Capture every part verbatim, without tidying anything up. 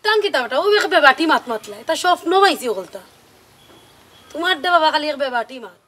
তান কিতা বেটা, অউ এক বেবাটি মাত মাতলায়, তা স্বপ্ন পাইছি অকলতা। তুমার দে বাবা খালি এক বেবাটি মাত।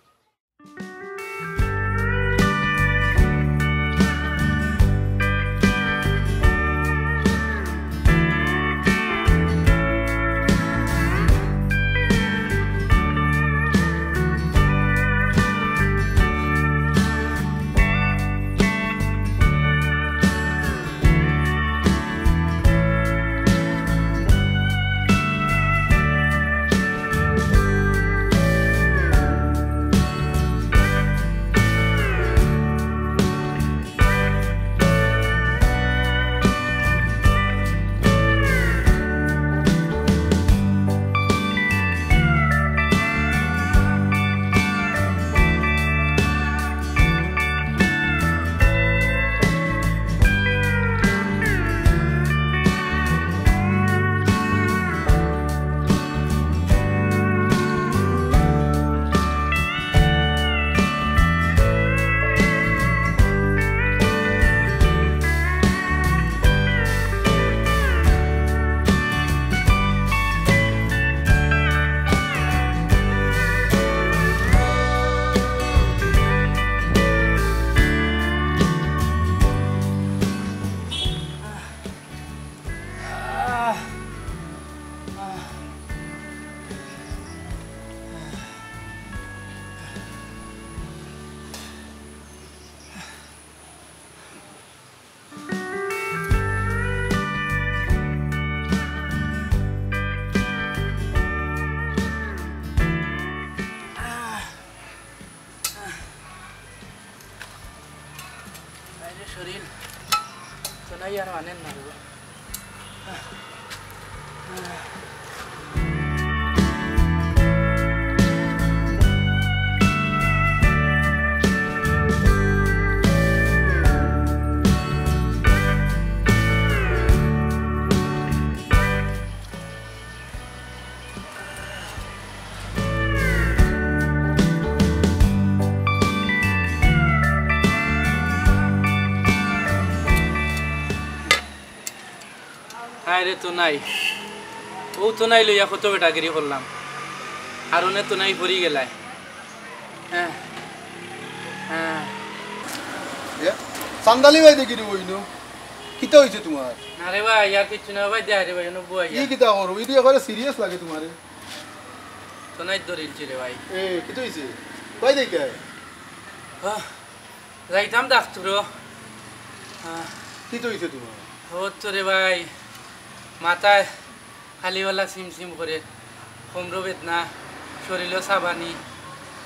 আরে শরীর, তো নাই আর মানের না রে। হায় রে, তো নাই। অউ তো নাই লইয়া কত বেটাগিরি করলাম। আর অনে তো নাই পড়ি গেলায়। হ্যাঁ। হ্যাঁ। এ, চান্দালি ভাই দেখি রে বইনু। কিতা অইছে তুমার? আরে ভাই, আর কিচ্ছু না ভাই, দেখ রে ভাই, অনো বইয়া। কি কিতা করো? ইদি একবারে serious লাগে তুমারে। তো নাই ধরিলছি রে ভাই। এ, কিতা অইছে? ভাই দেখে। হ্যাঁ। যাইতাম ডাক্তরো। আহ, কিতা অইছে তুমার? অউ তো রে ভাই, মাথায় খালি অলা সিমসিম করে, কোমরো বেদনা, শরীরো সাবানি,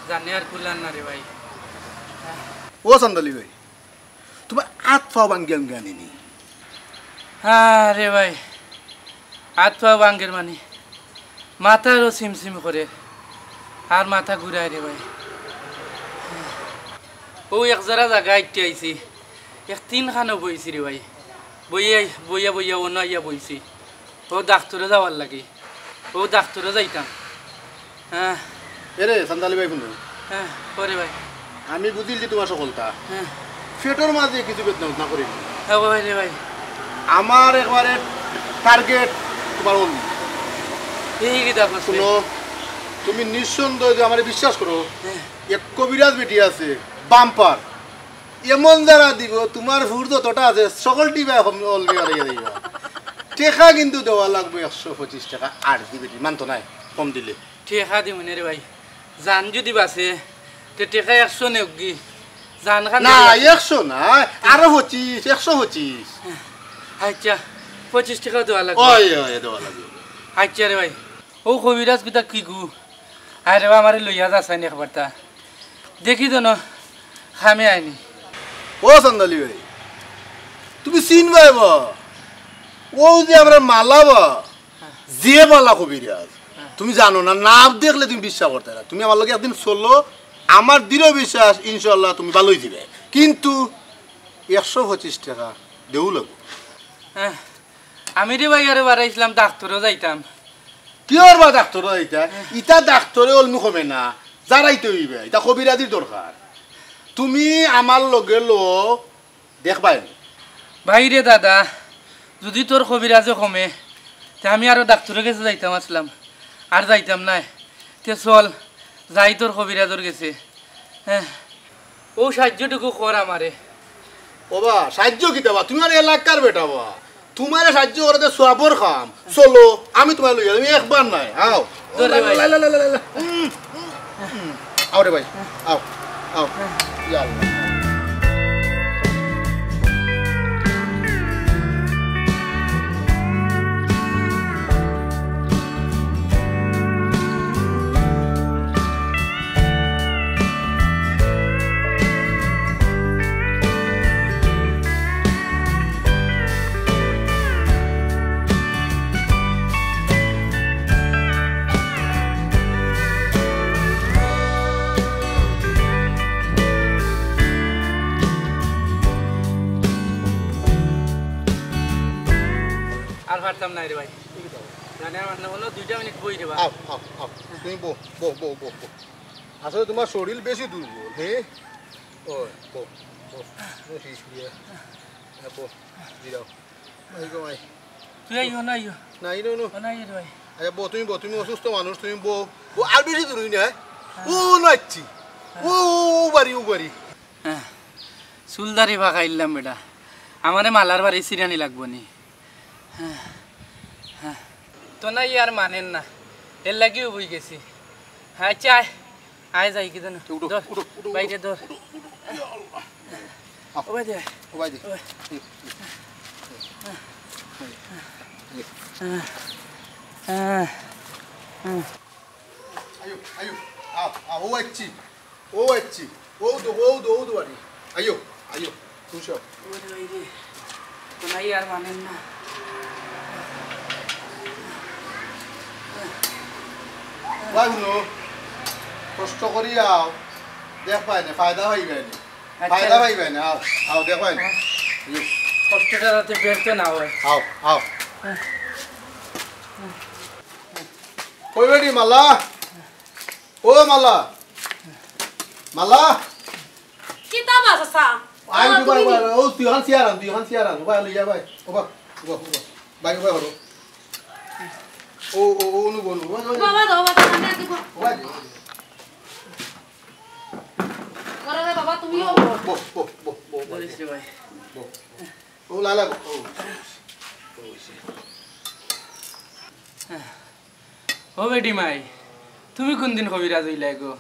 জানে আর কুলার না রে ভাই। আহ। ও চান্দালি ভাই, তুমার আত পাও ভাঙ্গিয়া ভাঙ্গিয়া আনিনি? আরে ভাই, আত পাও ভাঙ্গের মানে, মাথারও সিমসিম করে, আর মাথা ঘুরায় রে ভাই। অউ এক জারা জাগা আইট্টি আইছি, এক তিন খানো বইছি রে ভাই। বইয়া, বইয়া, বইয়া, অনো আইয়া বইছি। অউ ডাক্তরো যাওয়ার লাগি। অউ ডাক্তরো যাইতাম। হ্যাঁ। এরে, চান্দালি ভাই, হুনো। হ্যাঁ, কও রে ভাই। আমি বুঝিলছি তুমার সকলতা। হ্যাঁ। পেটর মাঝে কিছু বেদনা উদনা করি। হ্যাঁ, কও রে ভাই। আমার একবারে target তুমার অলি। এই কিতা কস রে? হুনো, তুমি নিঃসন্দেহে যদি আমারে বিশ্বাস করো, হ্যাঁ। এক কবিরাজ বেটি আছে, bumper। এমন জারা দিব, তুমার ফুর যতটা আছে, সকলটি ভাই হম-, অলবি হারাইয়া দিবা। টেকা কিন্তু দেওয়া লাগবো একশো পঁচিশ টেকা, আর দিবে নি, মানতো নায়, কম দিলে। টেকা দিমু নে রে ভাই, জান যদি বাঁচে, তে টেকা একশো নেউকগি, জান খান না, দিবা। একশো না, আরো পঁচিশ, একশো পঁচিশ। আচ্ছা, পঁচিশ টেকাও দেওয়া লাগবো। ওই, ওই, দেওয়া লাগবো। আচ্ছা রে ভাই, অউ কবিরাজ কিতা কি গু? আরে বা, আমারে লইয়া যাছাইন একবারতা। দেখি তো না, খামে আইনি। ও চান্দালি ভাই, তুমি চিনবায় বা? অউ যে আমরার মালা বা, যে মালা কবিরাজ। তুমি জানো না, নাম দেখলে তুমি বিশ্বাস করতায় না। তুমি আমার লগে একদিন চলো, আমার দৃঢ় বিশ্বাস, ইনশাআল্লাহ তুমি ভালা অইযিবায়। কিন্তু একশো পঁচিশ টেকা দেওয়া লাগবো। হ্যাঁ, আমি রে ভাই আরে বারাইছলাম ডাক্তরো যাইতাম। কিওর বা ডাক্তরো যাইতায়? ইতা ডাক্তরে অলমু কমে না, যারাইতে অইবে, ইতা কবিরাজির দরকার। তুমি আমার লগে লো, দেখবায় নি। ভাই রে দাদা, যুদি তোর কবিরাজে কমে, তে আমি আরো ডাক্তরর গেছে যাইতাম আছলাম, আর যাইতাম নায়। তে চল, যাই তোর কবিরাজর গেছে। হ্যাঁ, অউ সাইয্যটুকু কর আমারে। ওবা, সাইয্য কিতা বা? তুমি আর এলাকার বেটা বা। তুমারে সাইয্য করা তো সওয়াবর কাম। চলো, আমি তুমারে লইয়া যাইমু একবার নায়। আও। ধর রে ভাই। লা, লা, লা, লা, লা। উম, উম, উম। আও রে ভাই, আও, আও। ইয়া আল্লাহ। আর পারতাম নায় রে ভাই। জানে আমার না হলো দুইটা মিনিট বই রে ভাই। আও, আও, আও। তুমি বও, বও, বও, বও, বও। আসলে তুমার শরীর বেশি দুর্বল, হ্যাঁ? ও, বও, বও। বও, ঠিক আছে। হ্যাঁ, বও। জিরাও। এই গো ভাই। তুই আইও না, আইও। না, এই নো, নো। ও না, আইও রে ভাই। আচ্ছা, বও, তুমি বও, তুমি অসুস্থ মানুষ, তুমি বও। ও, আর বেশি দূর হই না, হ্যাঁ? ও, না, আচ্ছি। ও, ও, ও বাড়ি, ও বাড়ি। হ্যাঁ, চুলদারি পাকাইলাম বেটা। আমারে মালার বাড়ি সিরানি লাগবো নি। হ্যাঁ, হ্যাঁ। তো না, ই আর মানের না, এর লাগিও বই গেছি। হ্যাঁ, আচ্ছা, আয়। আয় যাই কি জানো? উঠো, ধর, উঠো, উঠো, বাইরে উঠো, ধর। উঠো, উঠো। ইয়া আল্লাহ। ও ভাই দে। ও ভাই দে। ও ভাই। এই, এই, এই। আয়ো, আয়ো। আও, আও, ও আইচ্ছি। ও আইচ্ছি। ও দো, ও দো, ও দো বাড়ি। আয়ো, আয়ো। খুশ হও। ওরে ভাই রে। তো নাই আর মানেন না। ভাই হুনো, কষ্ট করি আও। দেখ পাই না, ফায়দা পাইবায় না। আচ্ছা। ফায়দা পাইবায় না, আও, আও, দেখ পাই না। কষ্টটা যাতে ব্যর্থ না হয়। আও, আও। কই বেটি মালা? ও মালা। মালা। কিতা বা চাচা? আই ও, দুবাই, তুমি দুবাই, ও তুই হান চেয়ার আন, তুই হান চেয়ার আন, উবাই লইয়া ভাই। ও বা, ও বা, ও বা। ভাই, উবাই হলো। ও, ও, ও, অনু বলু, উবাই, উবাই। বাবা, দাও, বাবা, আমি আগে বল। উবাই দে, উবাই দে। করো রে বাবা, তুমিও। বো, বো, বো, বো, বো। বলিস রে ভাই। বো। ও লালা গো, ও। ও বেটি মাই, তুমি কোন দিন কবিরাজ হইলায় গো?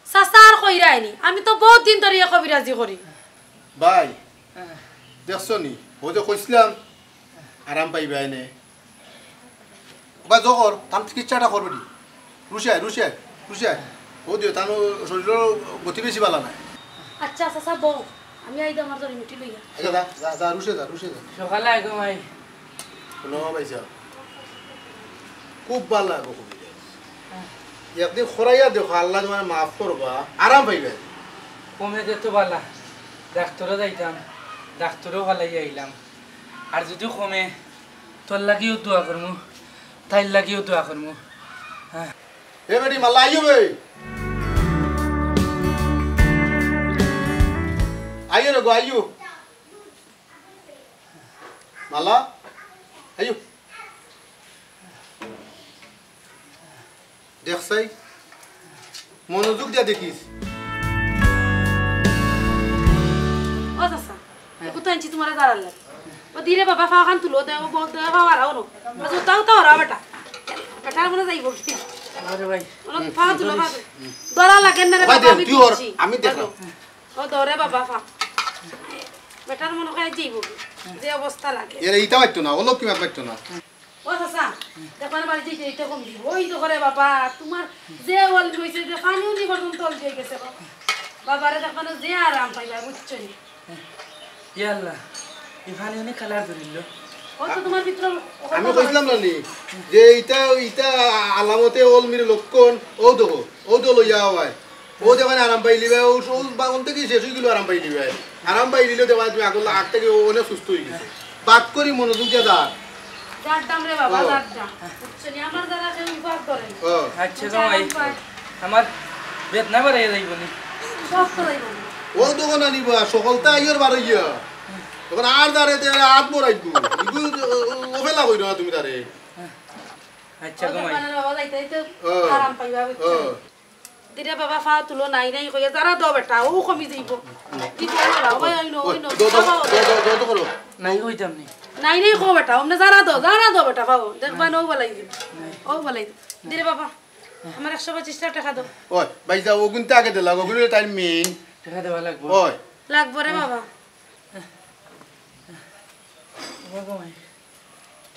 চাচা আর কইরায় নি, আমি তো বউত দিন ধরি কবিরাজি করি। ভাই, দেখছো নি? ও যে কইছিলাম, আরাম পাইবায় নে। বা জগর, তান চিকিৎসাটা করবে নি। রুশিয়ায়, রুশিয়ায়, রুশিয়ায়। ও দিও, তান শরীরর গতি বেশি ভালা নায়। আচ্ছা, চাচা, বও। আমি আই দে আমার জড়িমুটি লইয়া। আচ্ছা, যা, যা, যা, রুশে যা, রুশে যা। সকালে আইগো মাই। হুনো ভাইসাব, খুব ভালা লাগবো কবিরাজ। একদিন করাইয়া দেখো, আল্লায় তুমারে মাফ করবা, আরাম পাইবায়। কমে দে তো ভালা, ডাক্তরো যাইতাম, ডাক্তরো ভালাই আইলাম। আর যুদি কমে, তোর লাগিও দোয়া করমু, তাইর লাগিও দোয়া করমু। হ্যাঁ। এ বেটি, মালা আইও বে। আইও রে গো, আইও। মালা, আইও। দেখছাই? মনোযোগ দিয়া দেখিস। ও চাচা, এগু তো আনছি তুমারে জারার লাগি। ও দিরে বাবা, ফাও খান তুলো দে, ও বউত দে, ফাও আরাও নো। ও জুতা উতা ওরা বেটা। বেটার মনে যাইব কি? আরে ভাই। ওরা ফাও তুলো, ফাও তুলো। ধরা লাগে না রে ভাই, বাবা, দে, আমি তুই ওর, দিচ্ছি। আমি দেখলাম। ও ধরে বাবা, ফাও। বেটার মনে হয় যাইব কি? যে অবস্থা লাগে। এরা ইটা পারতো না, অলক্ষী মাত পারতো না। ও চাচা, দেখো না বাড়ি যাইতে ইটা কম দিব। ওই দেখো রে বাবা, তুমার যে ওয়াল রইছে, যে পানি উনি পর্যন্ত তল দিয়া গেছে বাবা। বাবারে দেখো না, যে আরাম পাইবা, বুঝছো নি? ইয়া আল্লাহ, ই পানি উনি কালার ধরিল। ও তো তুমার ভিতরে আমি কইছিলাম না নি, যে ইটা, ইটা আলামতে অলমির লক্ষণ, ও দেখো, ও তো লইয়া আওয়ায়। ও দেখো না আরাম পাইলিবা, ও, ও বা-, অন থাকি শেষ অই গেল আরাম পাইলিবা। আরাম পাইলিলেও দেখো তুমি আগর, আগ থাকি ও অনেক সুস্থ অই গেছে। বাদ করি মনোযোগ দিয়া যা। যার দাম রে বাবা, ও। যার দাম। বুঝছো নি? আমার দ্বারা কেউ উপকার করে না। ও। আচ্ছা, যার ভাই। দাম পায়। আমার বেদনা বাড়াইয়া যাইব নি? সব তো যাইব নি? ও দোকান আনিবা, সকলতা আইয়র বার অইয়া। অখন আর তারে তে আত মরাইবো। ইগু অ-, অ-, অফেলা কইরো না তুমি তারে। আচ্ছা, ঘুমাই। বাবা যাইতে যাইতে ও। আরাম পাইবা, বুঝছো? ও। দিরে বাবা, ফা তুলো, নাই নাই কইয়া, যারা দাও বেটা, ও কমি যাইবো। দিবো না, ওই, ওই, ওই, ওই, ওই, দো, দো, বাবা, দো, দো, দো, দো করো। নাই কইতাম নি। নাই নাই কও বেটা, অমনে যারা দাও, যারা দাও বেটা, পাও। দেখবা না, ও বালাই দিবো। ও বালাই দিবো। দিরে বাবা, আমার একশো পঁচিশ টেকা দাও। ওই, ভাই যাও, ওগুনতে আগে দিলা, ওগুন তাই মেইন। টেকা দেওয়া লাগবো। ওই। লাগবো রে বাবা। ও গো মাই,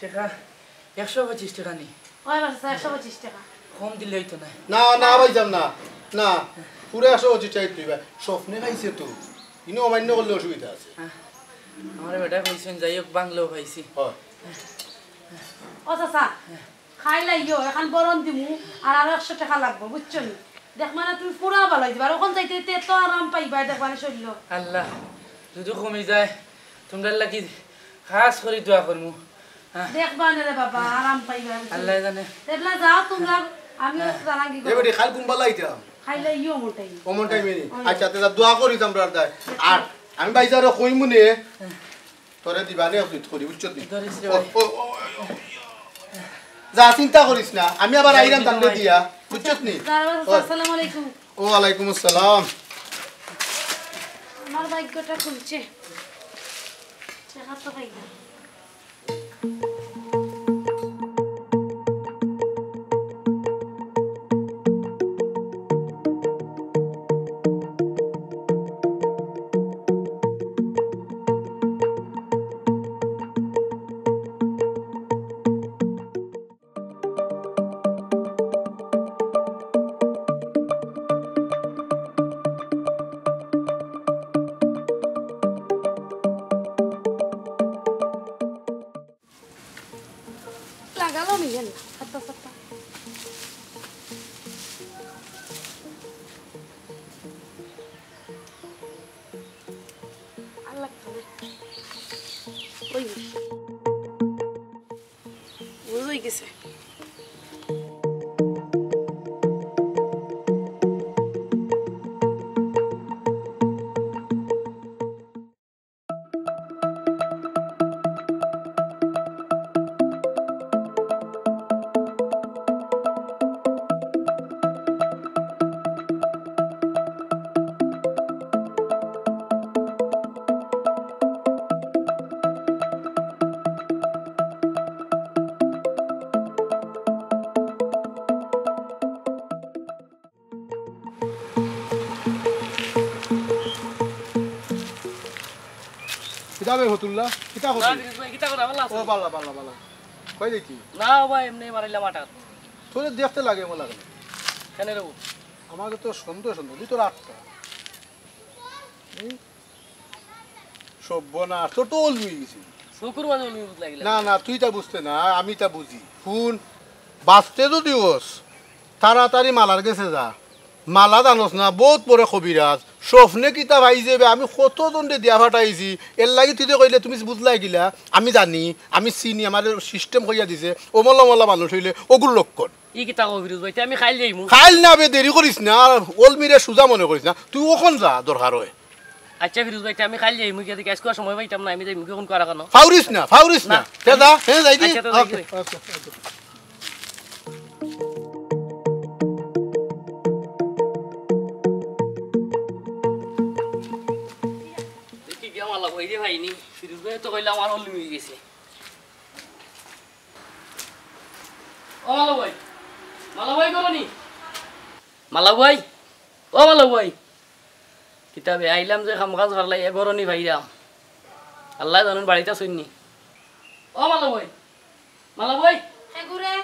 টেকা একশো পঁচিশ টেকা নি? ওই বাবা, একশো পঁচিশ টেকা। কম দিলে অইতো না। না, না, ভাইজান, না। না, পুরা একশো পঁচিশ টেকা দিতে অইবো। স্বপ্নে পাইছে তো। ইনো অমান্য করলে অসুবিধা আছে। হ্যাঁ, আমার বেটা কইছেন, যাই হোক, বাংলাও পাইছি। হয়। ও চাচা, খাইলাইও, এখন বরন দিমু, আর আরো একশো টেকা লাগবো, বুঝছো নি? দেখবা না, তুমি পুরা বালাই দিবা, আর ওখান যাইতে তে তো আরাম পাইবা, দেখবা না শরীর। আল্লাহ, যদি কমি যায়, তোমরার লাগি খাস করি দোয়া করমু। হ্যাঁ। দেখবা না রে বাবা, আরাম পাইবা, বুঝছো নি? আল্লাহ জানে। দেখলা যাও তোমরা, আমিও হ্যাঁ। জানাঙ্গি এ বেটি, খাইল কোন বালা আইতাম? খাইলাইও অমন টাইম। অমন টাইমে নি? ওই। আচ্ছা, তে যা দোয়া করি তোমরা আর দায়। আর আমি ভাইজানরে কইমু নে। হ্যাঁ। তোরে দিবা নে, তুই করি, বুঝছত নি? ধরিস রে ও, ভাই। ও, ও, ও, ও। যা, চিন্তা করিস না, আমি আবার যাই আইরাম দিদি তানরে ভাই। দিয়া, বুঝছত নি? দাঁড়াও, ও। আসসালামু আলাইকুম। ওয়ালাইকুম আসসালাম। আমার ভাগ্যটা খুলছে। চেহারা তো পাই না। লাগালো মিলে না, হাত্তা সাত্তা। আর লাগতো না। ওই। বুঝ অই গেছে। কিতা বে ফতুল্লা? কিতা না, করবি? ফিরোজ ভাই, কিতা করা, ভালা আছো? ও, ভালা, ভালা, ভালা। কই দেখি? না ভাই, এমনি মারাইলাম আটার। তোরে দেখতে লাগে, মনে লাগে না। কেন রে? আমাকে তো সন্দেহ, সন্দেহ। তুই তো রাখতা। এই সর্বনাশ, তোর তো ওলমি গেছে। চকুর মাঝে ওলমি বুঝ লাগিল। না, না, তুই তা বুঝতে না, আমি তা বুঝি। হুন, বাঁচতে তো দিবস, তাড়াতাড়ি মালার গেছে যা। মালা জানোস না, বউত বড় কবিরাজ। স্বপ্নে কিতা পাইছে বে, আমি কতজনরে দিয়া ফাটাইছি। এর লাগি তুই যে কইলে তুমি বুঝলাই কিলা, আমি জানি, আমি চিনি, আমার সিস্টেম কইয়া দিছে। অমলা অমলা মানুষ অইলে অগুর লক্ষণ। ই কিতা কও ফিরোজ ভাই, তে আমি কাইল যাইমু। কাইল না বে, দেরি করিস না, ওলমিরে সুজা মনে করিস না, তুই অখন যা দরকার অয়। আচ্ছা ফিরোজ ভাই, তে আমি কাইল যাইমু, গিয়া দেখি আইজকু আর সময় পাইতাম না, আমি যাইমু, কি অখন করা কেন? ফাউরিস না, ফাউরিস না। না। তে যা, হে যাই দি। আচ্ছা, তে যাই ওকে, দি। ওকে, ওকে। দেখি গিয়া মালা বই রে ভাইনি, ফিরোজ ভাই তো কইলা আমার ওলমি অই গেছে। ও মালা বই, মালা বই করো নি? মালা বই, ও মালা বই। কিতা বে, আইলাম যে কাম কাজ ফালাই, এ ঘরো নি ভাইরাম। আল্লাহ জানইন বাড়িত আছইন নি। ও মালা বই, মালা বই। হে ঘুরে।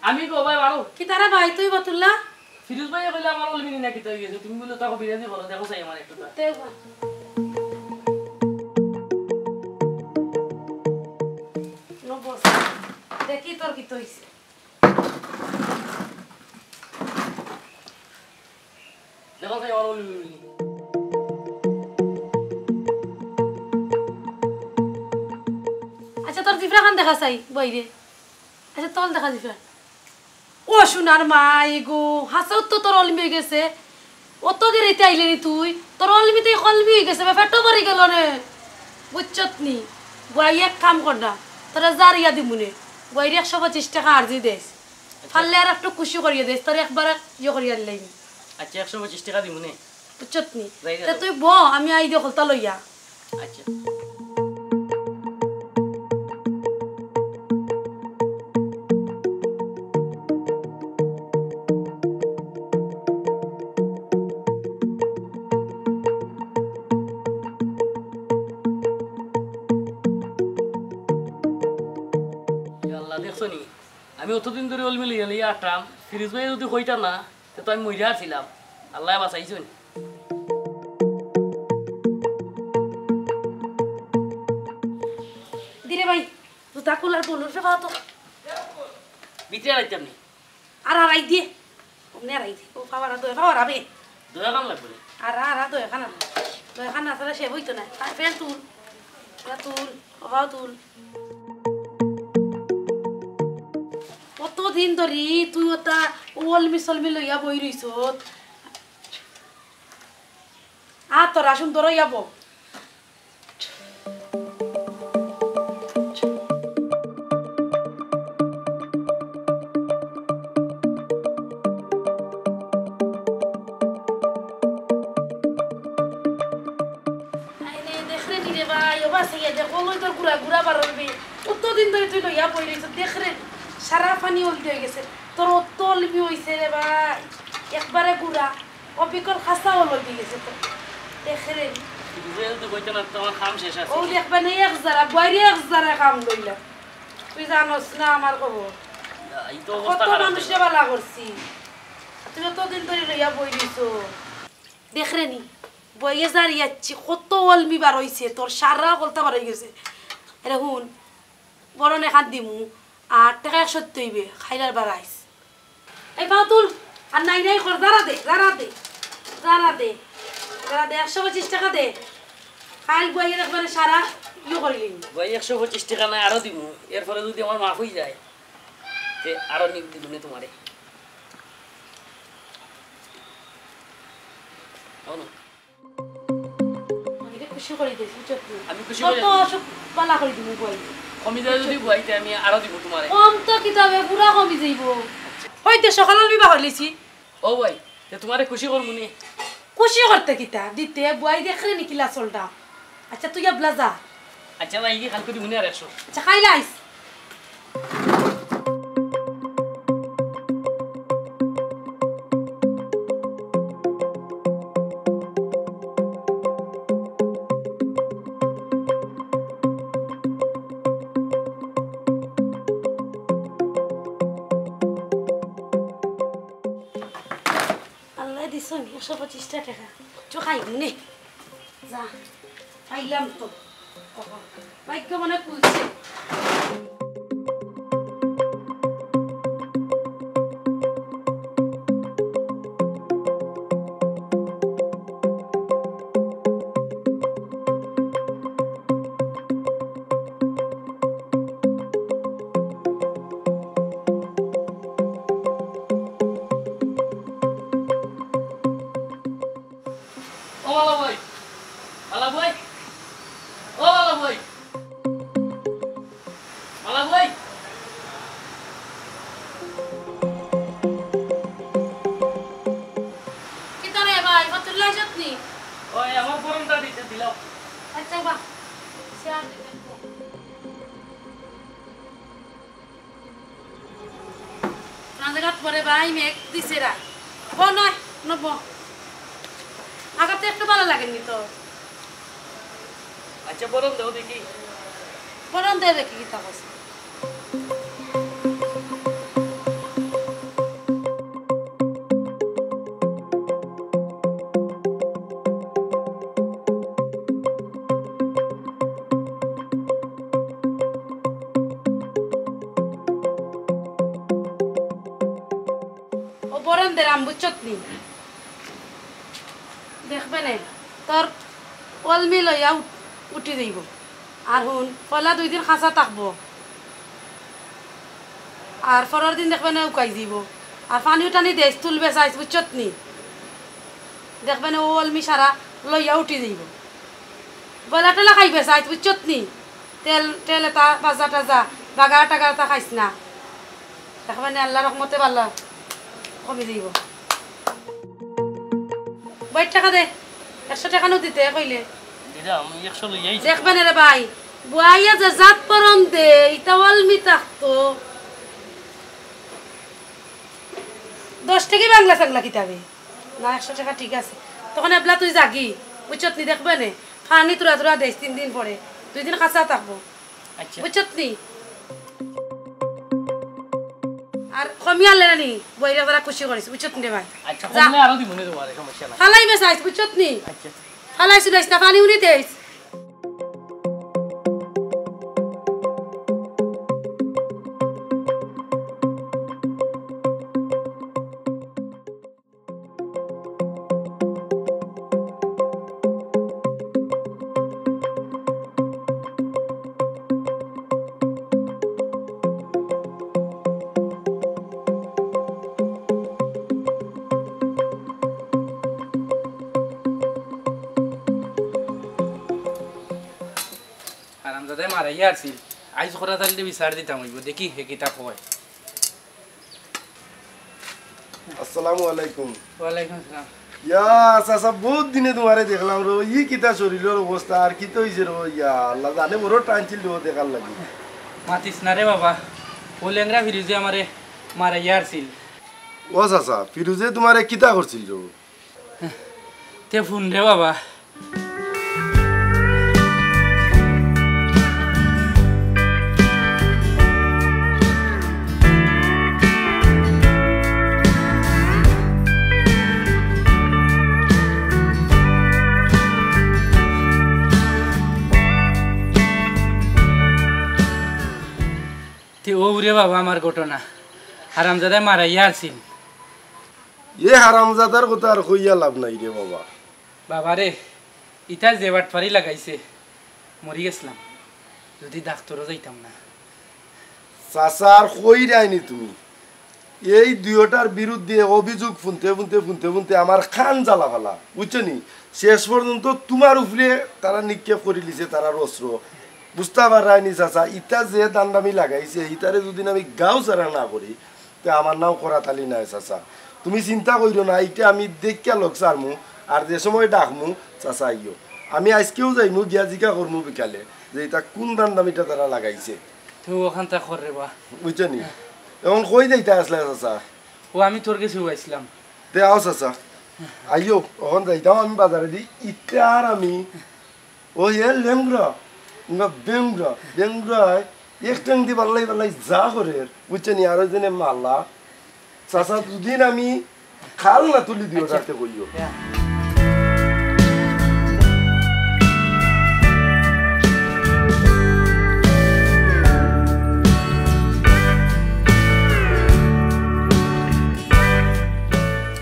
আমি গো ভাই বারো। কিতা রে ভাই, তুই বাতুল্লা? ফিরোজ ভাই কইলা আমার ওলমি নি না কিতা অই গেছে। তুমি বুলে তাকে বিরাজি করো, দেখো চাই আমার একটু তা। দেখো। নো বস। দেখি তোর কিতা অইছে। দেখো চাই আমার ওলমি নি। আচ্ছা, তোর জিফরা খান দেখা চাই, বইরে। আচ্ছা, তল দেখা জিফরা। ও সোনার মাই গো, হাছাউ তো তোর ওলমি অই গেছে। অত দেরিতে আইলে নি তুই? তোর ওলমিতে কলমি অই গেছে, বা পেটো ভরি গেল নে। বুঝছত নি? বুয়াই এক কাম কর না, তোরে জারিয়া দিমুনে। বুয়াইরে একশো পঁচিশ টেকা আরজি দেস। আচ্ছা। পারলে আর একটু খুশি করিয়া দেস, তোরে একবার ইয়ে করিয়া দিলাইমু। আচ্ছা, একশো পঁচিশ টেকা দিমুনে। বুঝছত নি? যাই তে যাও। তুই ব, আমি আই দে হকলতা লইয়া। আচ্ছা। ইয়া আল্লাহ, দেখছো নি? আমি অতদিন ধরি অলমি লইয়া লইয়া আটরাম, ফিরোজ ভাইয়ে যুদি কইতা না, তে তো আমি মরিয়া আছিলাম। আল্লায় বাঁচাইছইন। দিরে ভাই, জুতা খুল আর বলুন রে বাবা তো। ভিতরে আইতাম নি। আর আড়াই দিয়ে। অমনে আড়াই দিয়ে। ও বাবা, আর দয়া বাবা, আবে। দয়া কাম লাগবে না। আর, আর, আর দয়া খানা না। দয়া খানা আসলে সে হইতো না। আর ফেল তুল। ওরা তুল। বাবাও তুল। কতদিন ধরি তুই ওটা অলমি সলমি লইয়া বই রইছত। আ, তোরা সুন্দর হইয়া বউ। আরে, দেখরে নি রে ভাই, ও বাসে গিয়া দেখ, ওলই তোর গুড়া, গুড়া বার হইবে। অত দিন ধরে তুই লইয়া বই রইছ, দেখরে, সারা পানি হলদি হয়ে গেছে। তোর অত অলমি হইছে রে ভাই, একবারে গুড়া। অবিকল খাসা হলো দিয়ে গেছে তো। দেখরে। বুঝে তো কইতে না, তো আমার কাম শেষ আছে। ও দেখবে না, এক জারা, বাইরে এক জারা কাম লইলাম। তুই জানোস না আমার খবর। এই তো অবস্থা কত খারাপ মানুষে হইলো। বালা করছি। তুই অতদিন ধরে লইয়া বই দিছো। দেখরে নি, বইয়ে জারি যাচ্ছি, কত অলমি বার হইছে, তোর সারা হকলতা বার হয়ে গেছে। এরে হুন, বরন এখান দিমু, আর টেকা একশো হইবে, খাইলার বারাইস। এই পাও তুল, আর নাই নাই কর, জারা দে, জারা দে, জারা দে, জারা দে, একশো পঁচিশ টেকা দে। কাইল বুয়াইয়ে একবারে সারা ইয়ে করিলিম। বুয়াই একশো পঁচিশ টেকা নাই, আরো দিমু। এরপরে যদি আমার মাফ হয়ে যায়, তে আরো নি-, দিমু নে তোমারে। অনো। আমি তো খুশি করি দিছি, বুঝছো তুমি? আমি খুশি কত করি দিছি। অসুখ বালা করি দিমু বুয়াই। কমি যায় যদি বুঝছো? বুয়াইতে আমি আরো দিমু তোমারে। কম তো কিতা অইবো, পুরা কমি যাইবো। হইতে সকালে আমি বাহর লিছি। ও ভাই, তে তোমারে খুশি করমু নি। খুশি করতে কিতা? দিতে বুয়াই দেখরে নি কিলা চলটা। আচ্ছা, তুই এবলা যা। আচ্ছা, ভাই, কি খান করি মনে আর একশো? আচ্ছা, খাইলাইস। আল্লাহ দিছইন একশো পঁচিশটা টেকা। চো খাই নে। যা, পাইলাম তো। ওহো, ভাগ্য মনে খুলছে। ও মালা বই, মালা বই, ও মালা বই, মালা বই। কিতা রে ভাই, ফতুল্লা আইছত নি? ওই আমার ফোনটা দিতে দিলাম। আচ্ছা বা, শেয়ার দিবেন তো। রাজাঘাট পরে ভাই মেঘ দিছে রা। ও নয়, নব। আগাতে একটু ভালা লাগেনি তো। আচ্ছা, বরন দেও দেখি। বরন দে দেখি কিতা কইছে। ও বরন দে রাম, বুঝছত নি? দেখবে নে, তোর অলমি লইয়া উঠ-, উঠি যাইব। আর হুন, পয়লা দুই দিন খাসা থাকবো। আর পরের দিন দেখবে নে উকাই যাইব। আর পানি টানি দেস, তুলবে চাইস, বুঝছত নি? দেখবে নে ও অলমি সারা লইয়া উঠি যাইব। গলা টলা খাইবে চাইছ, বুঝছত নি? তেল টেল এটা, ভাজা টাজা, বাগার টাগার তা খাইছ না। দেখবানে আল্লার রহমতে ভালা কমি যাইবো। বাইর টেকা দে, একশো টেকা নো দিতে কইলে। দিলাম, একশো লই আইছি। দেখবানে রে ভাই, বুয়াইয়া যে জাত পরন দে, ইতা ওয়ালমি থাকতো। দশ টেকা বাংলা চাংলা কিতাবে। না, একশো টেকা ঠিক আছে। তখন এবলা তুই যাগি, বুঝছত নি? দেখবানে, পানি তুরা তুরা দেস তিন দিন পরে, দুই দিন কাঁচা থাকবো। আচ্ছা। বুঝছত নি? আর কমিয়া লেরানি, বইরা তারা খুশি করিস, বুঝছত নি রে ভাই? আচ্ছা, যা। কমলে আরো দিমু নে তোমারে, সমস্যা নাই। ফালাই বেসাইস, বুঝছত নি? আচ্ছা। ফালাই চুলাইস না, পানি উনি দেস। হারামজাদায় মারাইয়া আরছিল। আইজ খরা তাইলে বিচার দিতাম অইবো, দেখি হে কিতা কয়। আসসালামু আলাইকুম। ওয়ালাইকুম আসসালাম। ইয়া, চাচা, বউত দিনে তুমারে দেখলাম রো। ই কিতা শরীলর অবস্থা, আর কিতা অইছে রো? ইয়া আল্লা, জানে বড় টানছিল রো দেখার লাগি। মাতিস না রে বাবা, অউ লেংড়া ফিরুজে আমারে মারাইয়া আরছিল। ও চাচা, ফিরুজে তুমারে কিতা করছিল রো? তে হুন রে বাবা। তে অউ রে বাবা আমার ঘটনা। হারামজাদায় মারাইয়া আরছিল। এ হারামজাদার কথা আর কইয়া লাভ নাই রে বাবা। বাবারে, ইতা যে বাটপারি লাগাইছে, মরি গেছলাম যুদি ডাক্তরো যাইতাম না। চাচা, আর কইরায়নি তুমি। এই দুইওটার বিরুদ্ধে অভিযোগ ফুনতে ফুনতে ফুনতে ফুনতে আমার কান জ্বালা ফালা, বুঝছো নি? শেষ পর্যন্ত তুমার উপরে তারা নিক্ষেপ করিলিছে তারার অস্ত্র। বুঝতা পাররায়নি চাচা, ইতা যে দান্দামি লাগাইছে, ইতারে যুদি আমি গাউ ছাড়া না করি, তে আমার নাম করাত আলী নায় চাচা। তুমি চিন্তা কইরো না, ইটা আমি দেখিয়া লগ ছাড়মু, আর যে সময় ডাকমু, চাচা আইও। আমি আইজকেউ যাইমু, গিয়া জিকা করমু বিকালে, যে ইতা কুন দান্দামিটা তারা লাগাইছে। তুই অখানতা কর রে বা। বুঝছো নি? অখন কই যাইতা আছলায় চাচা? ও আমি তোর গেছেউ আইছলাম। তে আও চাচা, আইও, অখন যাইতাম আমি বাজারেদি, ইতা আর আমি ও এ লেংড়া, না বেংড়া, বেংড়ায় এক টেংদি বাল্লাই বাল্লাই যা করের, বুঝছো নি? আর ওই জন্য মালা। চাচা, দুদিন আমি খাল না তুলি দিও, আচ্ছা। রাতে কইও।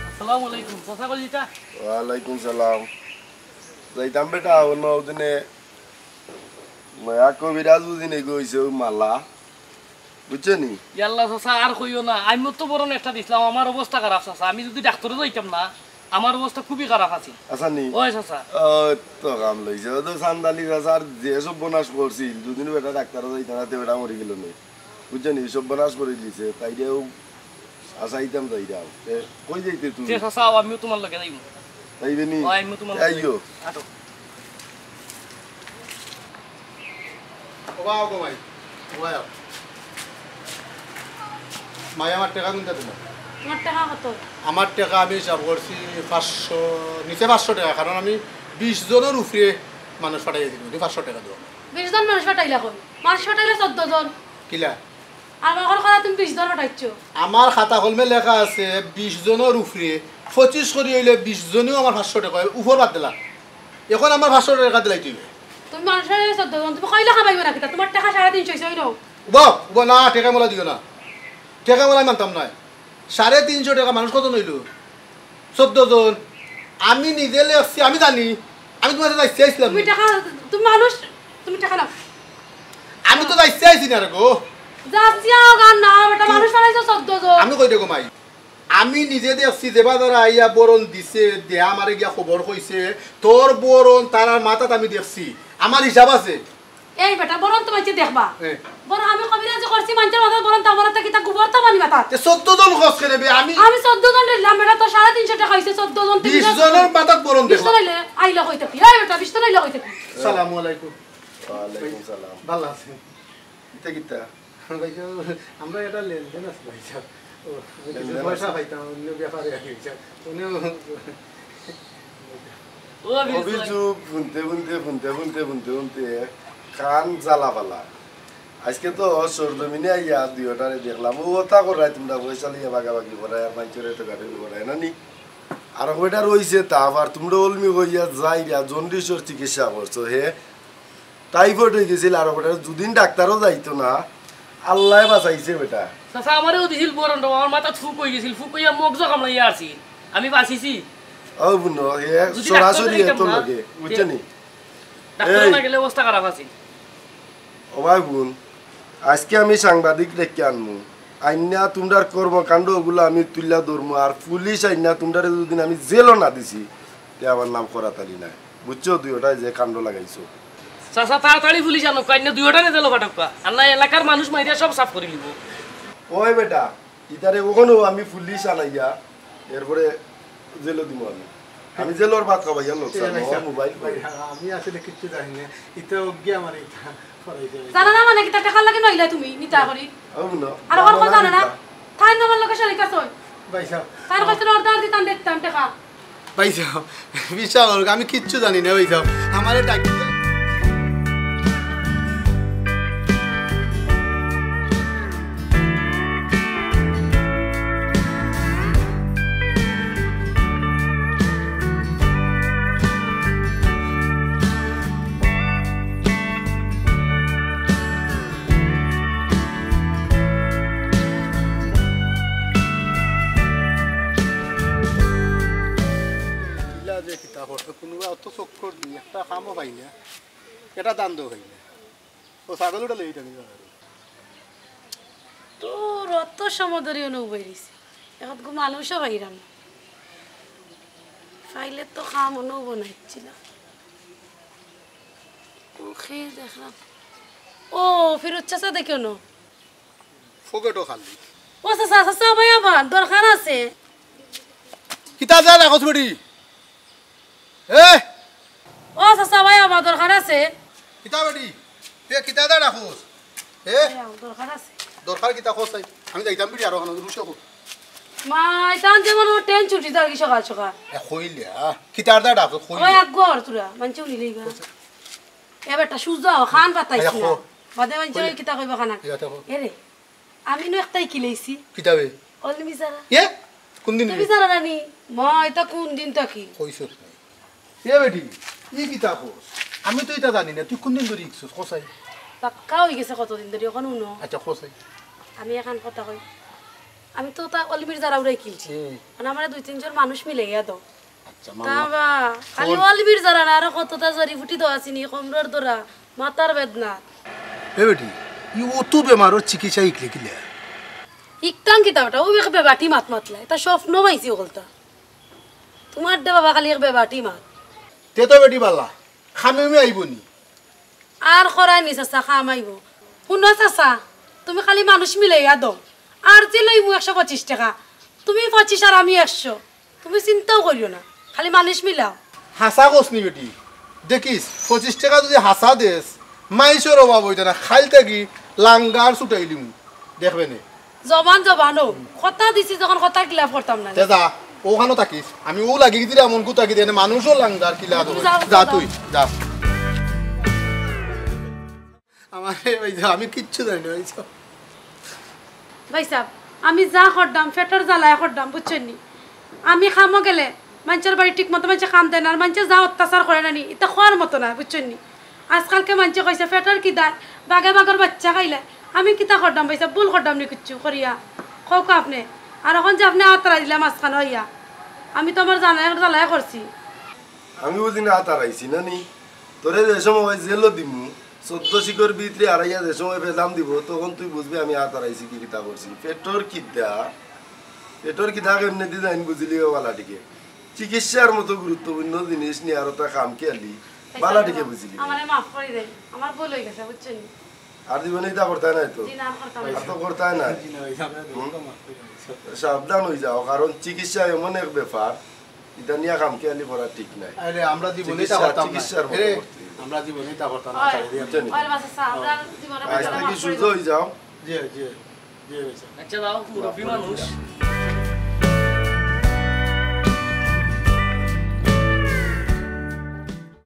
আসসালামু আলাইকুম, চাচা কই যেতা? ওয়ালাইকুম সালাম। যাইতাম বেটা, অন্য ওদিনে নয়া কবিরাজ বুঝি নেই গইছে ওই মালা, বুঝছো নি? ইয়াল্লা চাচা, আর কইও না, আমি তো বরং একটা দিছলাম, আমার অবস্থা খারাপ চাচা, আমি যুদি ডাক্তরো যাইতাম না, আমার অবস্থা খুবই খারাপ আছিল। আচ্ছা নি? ওই চাচা। ও, তো কাম লইছে, ও তো সান্দালি চাচা, আর যে সর্বনাশ করছিল, দুদিন বেটা ডাক্তরো যাইতাম না, তে বেটা মরি গেল নি। বুঝছো নি? সর্বনাশ করি দিছে। তাইরেও আসাইতাম যাইরাম। এ, কই যাইতে তুমি? তে চাচা, আমিও তোমার লগে যাইমু। যাইবে নি? ও, আমিও তোমার লগে আইও। যাইমু। আটো। ও বাবা গো মাই, ও বাবা। মাই, আমার টেকা কুনটা দিলা? তোমার টেকা কত? আমার টেকা আমি হিসাব করছি পাঁচশো, নিচে পাঁচশো টেকা, কারণ আমি বিশ জনর উপরে মানুষ পাঠাই দিছি, পাঁচশো টেকা দেওয়া। বিশ জন মানুষ পাঠাইলা কই? মানুষ পাঠাইলা চোদ্দ জন। কিলা? আর আমার কথা তুমি বিশ জন পাঠাইছো। আমার খাতা কলমে লেখা আছে বিশ জনর উপরে, পঁচিশ করি অইলে বিশ জনেও আমার পাঁচশো টেকা, উপর বাদ দিলা। এখন আমার পাঁচশো টেকা দিলাই তুই। তুমি মানুষ পাঠাইলা চোদ্দ জন, তুমি কইলে খাবাইবো না কিতা? তোমার টেকা সাড়ে তিনশো অইছে, অই নাও। উবা, উবা, না, টেকা মোলা দিও না। টেকা মোলা মানতাম নায়। সাড়ে তিনশো টেকা মানুষ কত নইল? চোদ্দ জন। আমি নিজে লেখছি, আমি জানি। আমি তোমার সাথে যাইতে আইছিলাম তুমি না। টেকা, তুমি মানুষ, তুমি টেকা নাও। আমি তো যাইতে আইছি না রে গো। যাচ্ছি আর গান না, বেটা, মানুষ হারাইছো চোদ্দ জন। আমি কই দেখো মাই, আমি নিজে দেখছি যে বাজারে আইয়া বরন দিছে, দেয়া আমারে গিয়া খবর কইছে, তোর বরন তারার মাথাত আমি দেখছি। আমার হিসাব আছে। এই বেটা, বরন তো মানষে দেখবা। এ। বরন আমি কবিরাজি করছি, মানষর মাথাত বরন তো আমার তো কিতা গোবর তো পানি মাথাত। তে চোদ্দ জন খরচ করে বে, আমি আমি চোদ্দ জন দিলাম বেটা, তো সাড়ে তিনশো টাকা অইছে, চোদ্দ জন, তিন বিশ জন। জনের মাথাত বরন বিশ জন দেখলাম। আইলে, আইলে কইতে কি? এই বেটা, বিশ জন আইলে কইতে কি? সালামু আলাইকুম। ওয়ালাইকুম সালাম। ভালো আছেন? ইতা কিতা? ভাই সাহেব, আমরা একটা লেনদেন আছে ভাই সাহেব। ও, কিছু লেনদেন পয়সা আছে? পাইতাম, অন্য ব্যাপারে আর কি ভাই সাহেব। উনিও অভিযোগ শুনতে শুনতে শুনতে শুনতে শুনতে শুনতে কান জ্বালা ফালা। আজকে তো সরজমিনে আইয়া দুইটারে দেখলাম, ও ওতা করায় তোমরা পয়সা লইয়া বাগাবাগি করায় আর মাইনষরে তো গাড়ি করায় না নি। আর ওইটা রইছে তা আবার তোমরা অলমি কইয়া যাইরা জন্ডিসর চিকিৎসা করছো, হে টাইফয়েড হয়ে গেছিল, আর ওটা দুদিন ডাক্তারও যাইতো না, আল্লাহ বাঁচাইছে বেটা। চাচা, আমারেও দিছিল বরন, আমার মাথাত ফুক হয়ে গেছিল, ফুক হইয়া মগজ কামড়াইয়া আসি, আমি বাঁচিছি। ও বুনো, হে যদি সরাসরি ডাক্তার এত দেখাইতাম না, লগে, বুঝছো নি? ডাক্তার এই। না গেলে অবস্থা খারাপ আছে। ও ভাই বোন, আজকে আমি সাংবাদিক ডেকে আনমু, আইনা তোমরার কর্মকাণ্ড ওগুলো আমি তুলিয়া ধরমু, আর পুলিশ আইনা তোমরারে যদি আমি জেলও না দিছি, তে আমার নাম করাতালি নাই, বুঝছো? দুইটায় যে কাণ্ড লাগাইছো। চাচা, তাড়াতাড়ি পুলিশ আনো, কাইন্না দুইটারে জেলো ফাটাউক্কা, আর না এলাকার মানুষ মাইরা সব সাফ করি লিব। ওই বেটা, ইতারে ওখানেও আমি পুলিশ আনাইয়া এরপরে জেলও দিমু আমি। আমি জেলর ভাত খাবাইয়া লোক, এ, ভাই সাহেব, মোবাইল। ভাই, আমি আসলে কিচ্ছু জানি না। ইতা অজ্ঞা আমার ইতা করাইছে ভাই। জানো না মানে কিতা, টাকার লাগি নইলা তুমি নিতা করি। ও না, আর ওর কথা জানো না, তাই আমার লগে শরিক আছে। ভাই সাহেব, তাই কইছে অর্ডার দিতাম, দেখতাম টাকা। ভাই সাহেব, বিশ্বাস করুক, আমি কিচ্ছু জানি না ভাই সাহেব। আমারে ডাকি ইলা যে কিতা করছে, কোনোবা অত চক্কর দি একটা কামও পাই না, এটা দান দেওয়া হয় না। ও ছাগল ওটা লই টানি যাওয়া। তোর অত সময় ধরে অনু বইরিছি, এখন গো মানুষও পাইরাম না। ফাইলে তো কাম অনু বনাইছিল। ওকে দেখলাম। ও, ফিরোজ চাচা দেখে অনু। ফোকেটও খালি। ও চাচা, চাচা ভাই আমার দরকার আছে। কিতা যা রাখছ বেটি? এ, ও চাচা ভাই আমার দরকার আছে। কিতা বেটি? এ, কিতা যা রাখছ? এ, ভাই, আমার দরকার আছে। দরকার কিতা খোঁজ চাই? আমি যাইতাম বেটি আরো খানো রুশো কো। মা, ইতান যেমন আমার ট্রেন ছুটি যাওয়ার কি সকাল সকাল। এ, কইলে, আ? কিতার যা রাখছ? কইলে। ওই এক ঘর তোরা, মানছে উনি লইবা। এ বেটা, সুজা, খান পাতাইছি আচ্ছা, না। কো। বাদে মানছে কইলে। ওই কিতা কইবা খানা। ইয়া, দেখো। এ রে, আমি নু একটাই কিলাইছি। কিতাবে? অলমি যারা। এ? কোন দিন তুমি রে? যারা রানি? মা, এটা কোন দিন থাকি? কইছস নাই। এ বেটি, ই কিতা খোঁজ? আমি তো এটা জানি না, তুই কোন দিন ধরে ইকছস? খোঁজ চাই। পাক্কা হয়ে গেছে কতদিন ধরে, এখন উনো। আচ্ছা, খোঁজ চাই। আমি এখন কথা কই। আমি তো তা অলমির যারা উড়াই কিনছি। হুম। মানে আমরা দুই তিনজন মানুষ মিলে গিয়া দাও। আচ্ছা, তা মামা। বা, খালি কোন? অলমির যারা না, আরো কতটা জড়িবুটি দেওয়া আছিনি, কমরর দরা, মাথার বেদনা। এ বেটি, ই অত বেমারর চিকিৎসা ইকলে কিলা? ইকতাম কিতা বেটা, ও বেকে বেবাটি মাত মাতলা, এটা স্বপ্ন পাইছি ওগুলতা। তোমার দে বাবা খালি এক বেবাটি মাত। তে তো বেটি বালা, খামে উমে আইব নি? আর করাই নি চাচা, খাম আইব। শুনো চাচা, তুমি খালি মানুষ মিলাইয়া দাও। আর যে লইমু একশো পঁচিশ টাকা, তুমি পঁচিশ আর আমি একশো। তুমি চিন্তাও করিও না, খালি মানুষ মিলাও। হাছা কস নি বেটি? দেখিস, পঁচিশ টাকা যদি হাছা দেস, মাইসর অভাব হইতো না, খাইল থাকি লাঙ্গার ছুটাইলিমু। দেখবে নে। জবান জবানও, কথা দিছি যখন কথা খিলাফ করতাম না। তে যা, ওখানো থাকিস। আমি ও লাগি দিলে এমন কু তাকি দেনে মানুষও লাঙ্গার কিলা তুমি দেবো। যাও, যা যাও। তুই, যা। আমার এই যে আমি কিচ্ছু জানি না, এই যে ভাই সাহেব, আমি যা করতাম, পেটর জ্বালায় করতাম, বুঝছেন নি? আমি কামো গেলে মানষর বাড়ি ঠিক মতো মানষে কাম দেয় না, আর মানষে যা অত্যাচার করে না নি, এটা খাওয়ার মতো না, বুঝছেন নি? আজকালকে মানষে কইছে, পেটর খিদায় বাঘে বাঘর বাচ্চা খাইলে। আমি কিতা করতাম ভাই সাহেব, ভুল করতাম নি কিচ্ছু করিয়া? কউক্কা আপনে। আর এখন যে আপনে আতরা দিলাম মাঝখানো আইয়া, আমি তো আমার জানায় জ্বালায় করছি। আমি বুঝি না আত হারাইছি না নি? তোরে যে সময় জেলও দিমু, চোদ্দ শিকর ভিতরে হারাইয়া যে সময় ফেলাম দিব, তখন তুই বুঝবি আমি আত হারাইছি কি কিতা করছি। পেটর কিতা, পেটর কিতা কেমনে দি যাইন বুঝিলি ও বালা টিকে। চিকিৎসার মতো গুরুত্বপূর্ণ জিনিস নিয়ে আরো তা কাম খেয়ালি। বালা ঠিকে বুঝিলি। আমারে মাফ করি দেন, আমার ভুল হয়ে গেছে, বুঝছেন? আর জীবনে ইতা করতায় নায় তো। জি না, আর করতাম না। আর তো করতায় নায়। জি না, ওই আমরা তো মাফ করে দিচ্ছি। সাবধান হয়ে যাও, কারণ চিকিৎসা এমন এক ব্যাপার, ইতা নিয়া খামখেয়ালি করা ঠিক নায়। আরে আমরা জীবনে ইতা চিকিৎসা, করতাম না। চিকিৎসার মতো আরে, করতে হইব। আমরা জীবনে ইতা করতাম না। হয়। ছাড়ি দিয়া বুঝছেন? হয় বাসা স্যার, আমরা জীবনে আজ কোনো থেকে মাফ করি সুস্থ হয়ে যাও। জি, জি, জি, ভাই সাহেব। আচ্ছা বাবা, মুরব্বী মানুষ।